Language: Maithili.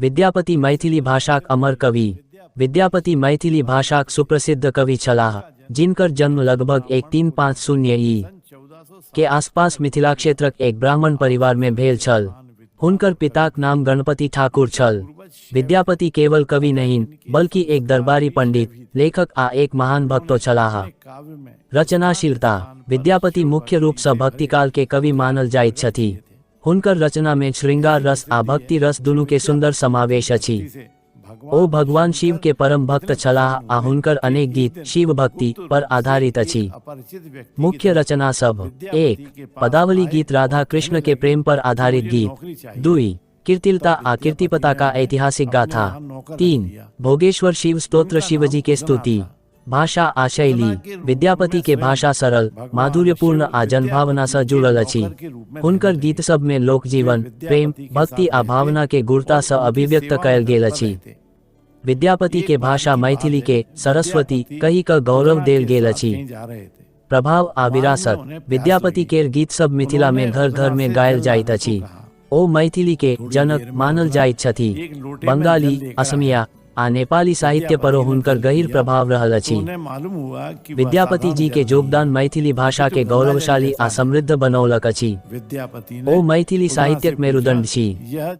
विद्यापति मैथिली भाषाक अमर कवि। विद्यापति मैथिली भाषाक सुप्रसिद्ध कवि छलाह, जिनकर जन्म लगभग 1350 ई. के आसपास मिथिलाक्षेत्रक एक ब्राह्मण परिवार में भेल छल। हुनकर पिताक नाम गणपति ठाकुर छल। विद्यापति केवल कवि नहीं, बल्कि एक दरबारी पंडित, लेखक आ एक महान भक्तो छलाह। रचनाशीलता। विद्यापति मुख्य रूप सँ भक्तिकाल के कवि मानल जाइत छथि। हुनकर रचना में श्रृंगार रस आ भक्ति रस दुनू के सुंदर समावेश अछि। ओ भगवान शिव के परम भक्त छलाह आ हुनकर अनेक गीत शिव भक्ति पर आधारित अछि। मुख्य रचना सभ। 1. पदावली गीत, राधा कृष्ण के प्रेम पर आधारित गीत। 2. कीर्तिलता आ कीर्तिपताका, ऐतिहासिक गाथा। 3. भोगेश्वर शिव स्तोत्र, शिवजी के स्तुति। भाषा आ शैली। विद्यापति के भाषा सरल, माधुर्यपूर्ण आ जनभावना सँ जुड़ल अछि। हुनकर गीत सब में लोकजीवन, प्रेम, भक्ति आ भावना के गूढ़ता सँ अभिव्यक्त कयल गेल अछि। विद्यापति के भाषा मैथिली के सरस्वती कहि कऽ गौरव देल गेल अछि। प्रभाव आ विरासत। विद्यापति केर गीत सब मिथिला में घर घर में गायल जाइत अछि। ओ मैथिली के जनक मानल जाइत छथि। बंगाली, असमिया आ नेपाली साहित्य परो हुनकर गहीर प्रभाव रहल अछि। विद्यापति जी के योगदान मैथिली भाषा के गौरवशाली आ समृद्ध बनौलक अछि। ओ मैथिली साहित्यक मेरुदंड छी।